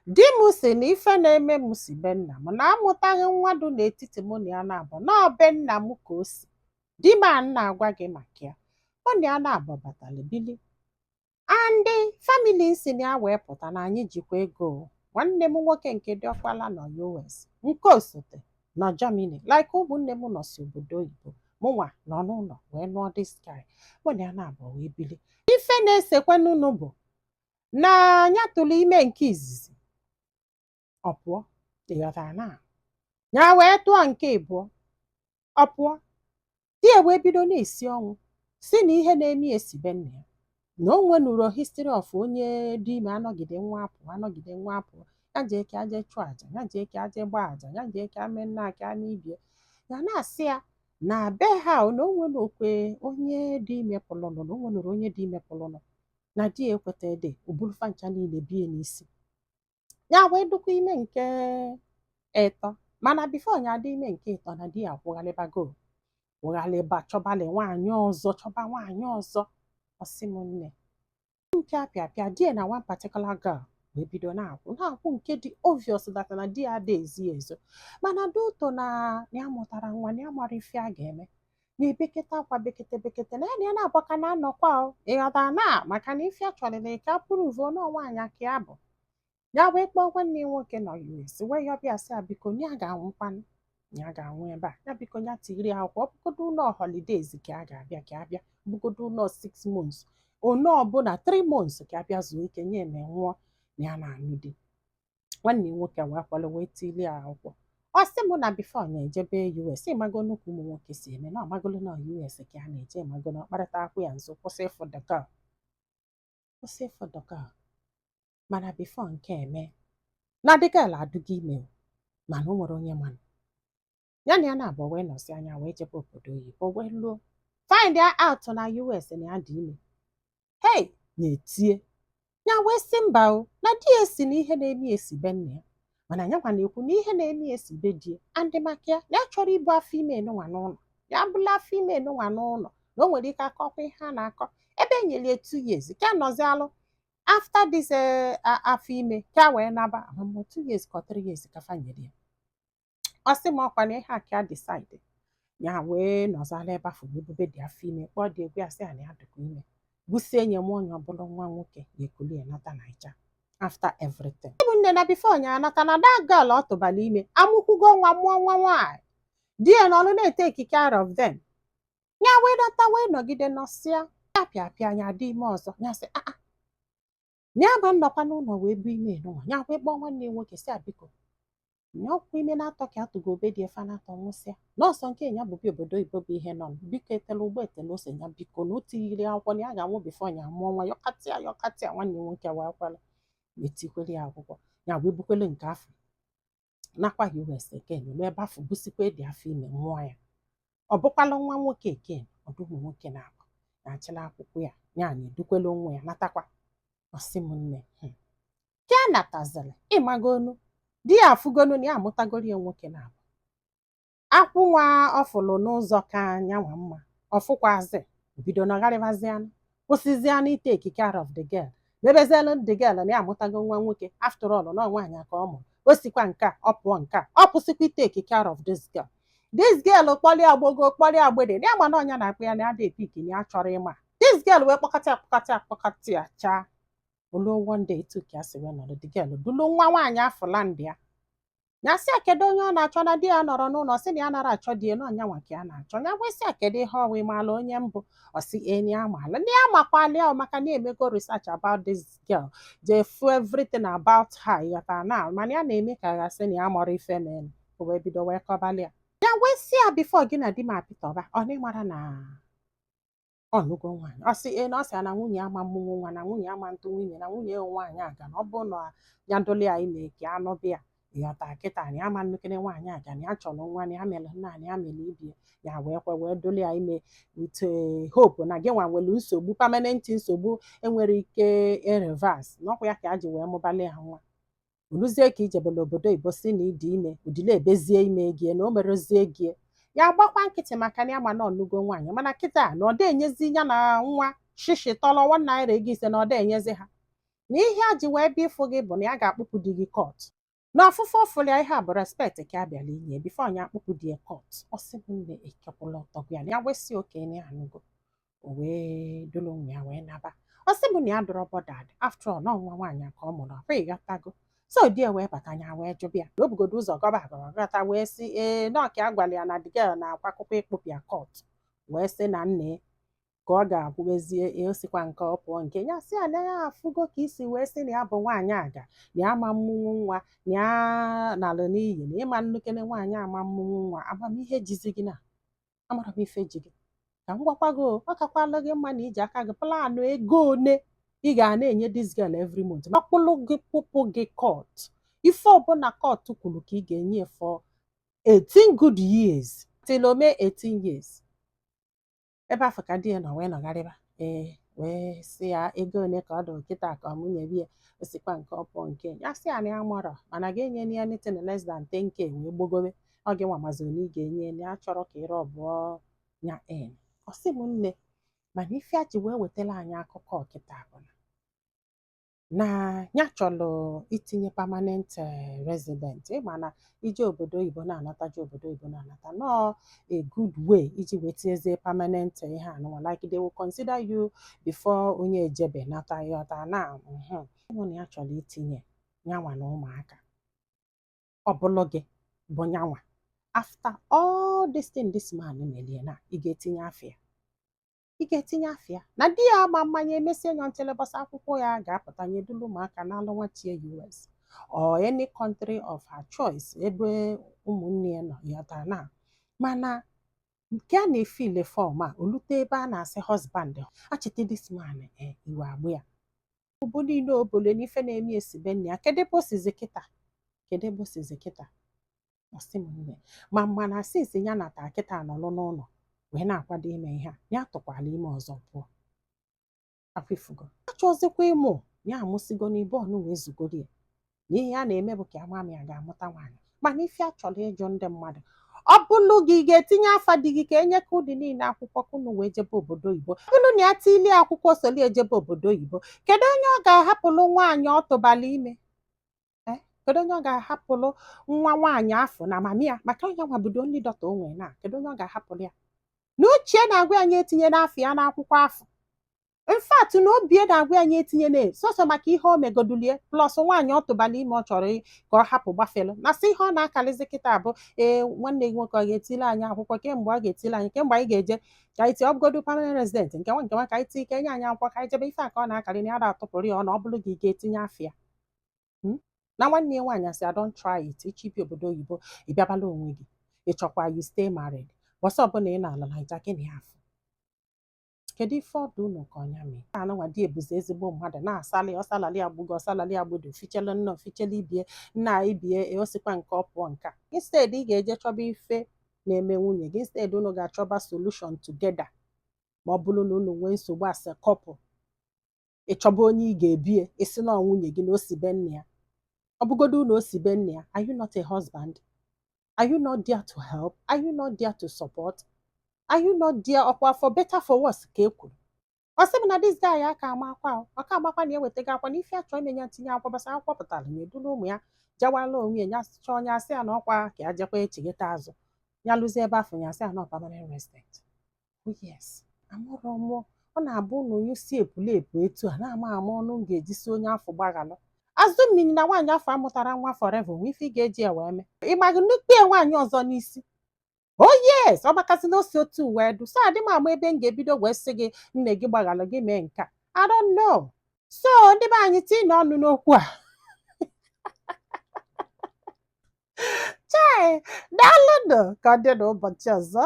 Di m si na ife na-eme m si be nna m, na amụtaghị nwa dị n'etiti mụ na ya na-abụ na ọ be nna m ka o si. Di m a m na-agwa gị maka ya, mụ na ya na-abụ batara bili and family si na ya wee pụta na anyị jikwa ego o. Nwanne m nwoke nke diọkpala nọ US, nke osote nọ Germany, like ụmụnne m nọ si obodo oyibo. Mụnwa nọ n'ụlọ wee nụọ this guy, mụ na ya na-abụ wee bili. Ife na-esekwenụnụ bụ na ya tụrụ ime nke izizi, ọ pụọ. Ịghọtara? Na ya wee tụọ nke ịbụọ, ọ pụọ. Di ya wee bido na-esi ọnwụ, si na ihe na-eme ya esi be nna ya, na o nwenuro history of onye dị ime anọgide nwa apụọ, anọgide nwa apụọ. Ya jee ka aje chụọ àjà, ya jee ka aje gbaa àjà, ya jee ka ame nna ka ame ibie. Ya na-asị ya na be ha o, na o nwenokwe onye dị ime pụlụnụ, na o nwenuru onye dị ime pụlụnụ, na di ya ekweta ede oburufa ncha niile bie n'isi. Ya wee dụkwa ime nke ịtọ, mana before ya adị ime nke ịtọ, na di ya akwụghalịbago, kwụghalịba, chọbalị nwaanyị ọzọ, chọba nwaanyị ọzọ. Ọsị m nne, mpịa pịa pịa di ya na one particular girl wee bido na-akwụ na-akwụ, nke dị obvious that na di ya ada ezi ya ezo, mana doto na ya mụtara nwa, na ya mara ife a ga-eme, na ebekete akwa, bekete bekete na ya na-agbaka na anọkwa o. Ịghọta? Na maka na ife a chọrọ na ike apụrụvuo na nwaanyị aka ya bụ ya wee kpọọ nwanne ya nwoke nọ US, wee yọbịa, sị ya biko, ya ga-anwụkwanụ, ya ga-anwụ ebe a, ya biko, ya tiri akwụkwọ, ọ bụgodo ụlọ holidays ka a ga-abịa, ka abịa bụgodo ụlọ 6 months, one ọbụla 3 months, ka abịa zuo ike, nye eme nwụọ na ya na-anụ di. Nwanne ya nwoke wee kwalụ wee tili ya akwụkwọ. Ọ sị m na before ya ejebe US, ịmago nnukwu ụmụ nwoke si eme, na ọmagolo na US ka a na-eje, ịmago na ọkparịta akwụ ya nso, kwụsị ịfụ the girl, kwụsị ịfụ the girl. Mana before nke eme, na the girl adụgo ime o, mana o nwere onye manụ ya na ya na-abụ wee nọsị anya wee jebe obodo oyibo, wee luo, find out na US na ya dị ime. Hey, na-etie ya wee sị mba o, na di ya si na ihe na-eme ya esi be nna ya, mana ya nwa na-ekwu na ihe na-eme ya esi be di ya, andị maka ya na ya chọrọ ibu afọ ime enunwa n'ụlọ ya, bụla afọ ime enunwa n'ụlọ, na o nwere ike akọkwa ihe a na-akọ ebe e nyere ya 2 years ka nọzialụ after this afọ ime ka wee naba amamụ 2 years ka 3 years ka fa nyere ya. Ọ sị m ọkwa na ihe a ka decide ya wee nọzala ebe afọ wee bube dị afọ ime, kpọọ dị egwu ya, sị ya na ya dịkwa ime, busie nye m onye ọbụla nwa nwoke na-ekuli ya nata Naija. After everything, ụmụnne, na before nya anata, na that girl ọ tụbala ime amụkwugo nwa, mụọ nwa nwaanyị. Di ya nọlụ na-etake care of them. Ya wee nata, wee nọgide nọsịa ya pịa pịa, ya dị ime ọzọ. Ya sị ah ah, ya ma nnọkwa n'ụlọ wee bụ ime enunwa. Ya wee kpọọ nwanne ya nwoke, sị ya biko, ya ọkwa ime na-atọ ka atụgo obe dị efe na-atọ nwụsịa nọọsọ nke ya bụbi obodo oyibo bụ ihe nọ, biko etela ụgbọ, etela ose, ya biko, na o tighiri akwụkwọ na ya ga-anwụ before ya mụọ nwa. Yọkatịa yọkatịa, nwanne ya nwoke wee kwela wee tikwere ya akwụkwọ. Ya wee bukwele nke afọ nakwa US again, n'ebe afọ busikwa dị afọ ime, mụọ ya, ọ bụkwala nwa nwoke again. Ọdụ ụmụ nwoke na-abụ na-achịla akwụkwọ ya, ya na-edukwele onwe ya natakwa. Ọsị m nne, ka a natazịrị, ịmagonu di ya afụgonu na ya amụtagoro ya nwoke na-abụ akwụ nwa ọfụlụ n'ụzọ ka anyanwa mma ọfụkwazi, bido nọgharịbazianụ, kwụsịzianụ itake care of the girl, mebezianụ the girl na ya amụtago nwa nwoke. After all, na nwaanyị ka ọ mụrụ. O sikwa nke a ọ pụọ, nke a ọ kwụsịkwa itake care of this girl. This girl kpọlịa agbogo, kpọlịa agbede, ya ma na ọnya na-akpụ ya na ya dị epik, na ya chọrọ ịma. This girl wee kpọkọta ya, kpọkọta ya, kpọkọta ya chaa. Oluo one day, etu ka ya si wee nọrọ, the girl dulu nwa nwaanyị afọ land ya. Ya sị ya kedu onye ọ na-achọ, na di ya nọrọ n'ụlọ, sị na ya nara achọ di ya, na ọnya nwa ka ya na-achọ. Ya wee sị ya kedu ihe ọwa, ịmaala onye mbụ? Ọ sị enyi ya maala, ndị ya makwala ya, maka na emego research about this girl, jee fu everything about her. Ịghọta? Na mana ya na-eme ka ya sị na ya mara ife mere. O wee bido wee kọbalị ya. Ya wee sị ya before gị na di m apịtọba, ọ na ịmara na ọnụgo nwaanyị. Ọ sị ee, na ọ sị ya na nwunye ama mmụnwụ nwa, na nwunye ama ntụ nwunye, na nwunye nwaanyị aga, na ọ bụrụ na ya doli ya ime ka anụ bịa. Ịghọta? Kịta na ya ama nnukene nwaanyị aga, na ya chọrọ nwa, na ya mere nna, na ya mere ibie. Ya wee kwe wee doli ya ime with hope na gị nwa nwere nsogbu, permanent nsogbu enwere ike reverse n'ọkwa ya ka ya ji wee mụbali ya nwa. Oluzie ka ijebele obodo oyibo, si na ịdị ime, udile ebezie ime gị na o merezie gị. Ya gbakwa nkịtị maka na ya ma na ọnụgo nwaanyị, mana kịta na ọ da enyezi ya na nwa shishi tọrọ ₦1 ego 5 na ọ da enyezi ha. Na ihe a ji wee bịa ịfụ gị bụ na ya ga-akpụpụ di gị court, na ọfụfụ ọfụlụ ya ihe a bụ respect ka a bịara inye before ya akpụpụ di ya court. Ọ sị m nne, ekekwụla ọtọ gị ya na ya wesị oke na ya anụgo. O wee duru nwa ya wee naba. Ọ sị m na ya dọrọ bothered, after all, na nwa nwaanyị ka ọ mụrụ akwa, ịghọtago? So di ya wee bata, ya wee jụbịa ya na o bugodo ụzọ gọba agọba gọta, wee sị ee nọọkị a gwara ya na the girl na-akwa akwụkwọ ịkpụpụ ya court, wee sị na nne ka ọ ga-akwụbezie osikwa nke ọ pụọ nke ya, sị ya na ya afụgo ka isi wee sị na ya bụ nwaanyị aga na ya ama mmụnwụ nwa, na ya nalụ n'iyi na ịma nnukene nwaanyị ama mmụnwụ nwa. Amamihe jizi gị na amara m ife ji gị ka m gwakwa gị o, ọ kakwalụ gị mma na iji aka gị plan ego one ị ga na-enye this girl every month, ma kpụlụ gị kpụpụ gị court. Ife ọbụla court kwuru ka ị ga-enye for 18 good years till o mee 18 years. Ebe afọ ka di ya nọ wee nọgharịba, ee, wee sị ya ego one ka ọ dị kịta ka ọ mụnyebi ya osikwa nke ọ pụọ nke ya, sị ya na ya marọ, mana ga-enye ya anything less than 10K wee gbogobe. Ọ gị nwa mazi one ị ga-enye ya, ya chọrọ ka ịre ọbụọ ya n. Ọ sị m nne, mana ife a ji wee wetara anyị akụkọ kịta bụ na ya chọrọ itinye permanent resident. Ịma na ije obodo oyibo na-anata, je obodo oyibo na-anata, nọọ a good way iji wee tinyezie permanent ihe anụnwa, like they will consider you before onye ejebe nata, ịghọta na ụmụ na ya chọrọ itinye nyanwa na ụmụaka. Ọ bụlụ gị bụ nyanwa, after all this thing this man melie, na ị ga-etinye afịa, ị ga-etinye afịa na di ya ama mmanya emesie ya ntịlịbọsa akwụkwọ ya ga-apụta nye dulu ụmụaka n'alụ nwachie US or any country of her choice ebe ụmụnne ya nọ, ịghọtara na? Mana nke a na-efile form a olute ebe a na-asị husband achịta this man, iwe agbụ ya ụbụ niile obole na ife na-eme esibe nne ya. Kedu ebe o sizi kịta? Kedu ebe o sizi kịta? Ọ sị m nne, ma mana since ya nata kịta nọrọ n'ụlọ wee na-akwado ime ihe a, ya tụkwala ime ọzọ pụọ afọ ifugo, achọzikwa ịmụ ya, amụsigo n'ibe ọnụ wee zugoro ya na ihe a na-eme bụ ka ama ma ya ga-amụta nwaanyị. Mana ife a chọrọ ịjụ ndị mmadụ, ọ bụlụ gị, ị ga-etinye afa di gị ka enye ka ụdị niile akwụkwọ ka unu wee jebe obodo oyibo? Ọ bụrụ na ya tilie akwụkwọ soli ejebe obodo oyibo, kedu onye ọ ga-ahapụlụ nwaanyị ọ tụbala ime? Kedu onye ọ ga-ahapụlụ nwa nwaanyị afọ na mami ya, maka onye nwa bụ the only daughter o nwere? Na kedu onye ọ ga-ahapụlụ ya na uche na-agwa anyị etinye n'afọ ya n'akwụkwọ afọ? In fact, na obie na-agwa anyị etinye na sọsọ maka ihe o megodulie, plus nwaanyị ọ tụbala ime ọ chọrọ ka ọ hapụ gbafelu na sị ihe ọ na-akalizi kịta bụ ee, nwanne gị nwoke ọ ga-etili anyị akwụkwọ, kemgbe ọ ga-etili anyị, kemgbe anyị ga-eje ka anyị tie ọbụgodu permanent resident nke nwa nke nwa, ka anyị tie ka enye anyị akwụkwọ ka anyị jebe. Ife a ka ọ na-akarị na ya na-atụpụrụ ya ọ na ọ bụrụ gị ga-etinye afịa na nwanne ya nwaanyị asị, "I don't try it." Ịchọ ibi obodo oyibo, ị bịabala onwe gị, ịchọkwa you stay married. Bọsọ ọbụla ị na-ala Naija, gịnị afọ? Kedu ife ọdụ unu ka ọnya mee anụnwa di ebuzi ezigbo mmadụ na-asalị ọsalali agbụgo ọsalali agbodo fichelu nna fichelu ibie nna ibie osikwa nke ọ pụọ nke a. Instead ị ga-eje chọba ife na-eme nwunye gị, instead unu ga-achọba solution together, ma ọ bụrụ na unu nwee nsogbu as a couple, ịchọba onye ị ga-ebie, isi na nwunye gị na o si be nne ya, ọ bụgodu na o si be nne ya, are you not a husband? Are you not there to help? Are you not there to support? Are you not there? Ọkwa for better for worse ka e kwuru. Ọ sị m na this guy aka ama akwa o, ọka amakwa na ewetago akwa na ife achọ ime ya ntinye akwụkwọ gbasa akwụkwọ pụtara na edulu ụmụ ya jewala onwe ya, ya chọọ onye asị ya na ọkwa ka ya jekwa echigheta azụ, ya lụzie ebe afọ ya asị ya na ọ permanent resident. Oh yes, amụrụ mụọ ọ na-abụ na onye si epulepu etu a na-ama ama ọnụ m ga-eji si onye afọ gbaghalụ azụ mmiri na nwaanyị afọ amụtara nwa forever nwe ife ị ga-eji ya wee mee ịgbaghị nnukwu nwaanyị ọzọ n'isi. Oh yes, ọ makasị na o si otu wee du so adị m ama ebe m ga-ebido wee sị gị nne gị gbaghalụ gị mee nke a. I don't know. So ndị be anyị, tinye ọnụ n'okwu a. Chai, daalụnụ, ka ọ dị n'ụbọchị ọzọ.